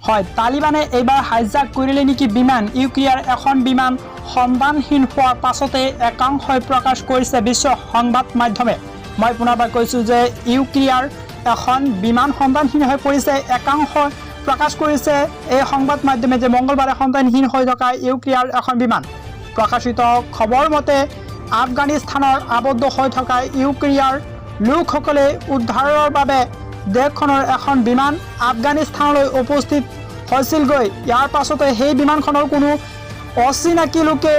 হয়, তালিবানে এইবাৰ হাইজাক কৰিলে নেকি বিমান? ইউক্ৰিয়াৰ এখন বিমান সন্ধানহীন হোৱাৰ পাছতে একাংশই প্ৰকাশ কৰিছে বিশ্ব সংবাদ মাধ্যমে। মই পুনৰবাৰ কৈছোঁ যে ইউক্ৰিয়াৰ এখন বিমান সন্ধানহীন হৈ পৰিছে। একাংশ প্ৰকাশ কৰিছে এই সংবাদ মাধ্যমে যে মংগলবাৰে সন্ধানহীন হৈ থকা ইউক্ৰিয়াৰ এখন বিমান। প্ৰকাশিত খবৰ মতে, আফগানিস্তানৰ আবদ্ধ হৈ থকা ইউক্ৰিয়াৰ লোকসকলে উদ্ধাৰৰ বাবে দেশখনৰ এখন বিমান আফগানিস্তানলৈ উপস্থিত হৈছিলগৈ। ইয়াৰ পাছতে সেই বিমানখনৰ কোনো অচিনাকি লোকে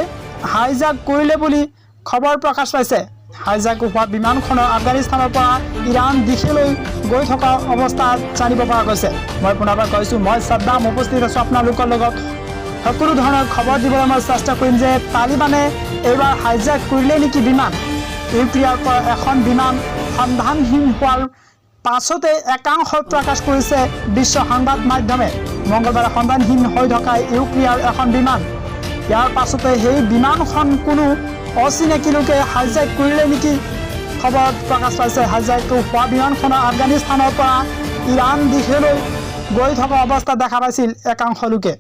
হাইজাক কৰিলে বুলি খবৰ প্ৰকাশ পাইছে। হাইজাক হোৱা বিমানখনৰ আফগানিস্তানৰ পৰা ইৰাণ দিশলৈ গৈ থকা অৱস্থাত জানিব পৰা গৈছে। মই পুনৰবাৰ কৈছোঁ, মই ছাদ্দাম উপস্থিত আছোঁ আপোনালোকৰ লগত। সকলো ধৰণৰ খবৰ দিবলৈ মই চেষ্টা কৰিম যে তালিবানে এইবাৰ হাইজাক কৰিলে নেকি বিমান? ইউক্ৰিয়াৰ পৰা এখন বিমান সন্ধানহীন হোৱাৰ পাছতে একাংশ প্ৰকাশ কৰিছে বিশ্ব সংবাদ মাধ্যমে। মংগলবাৰে সন্ধানহীন হৈ থকা ইউক্ৰিয়াৰ এখন বিমান, ইয়াৰ পাছতে সেই বিমানখন কোনো অচিনাকি লোকে হাইজেক কৰিলে নেকি খবৰত প্ৰকাশ পাইছে। হাইজেক হোৱা বিমানখনৰ আফগানিস্তানৰ পৰা ইৰাণ দিশলৈ গৈ থকা অৱস্থাত দেখা পাইছিল একাংশ লোকে।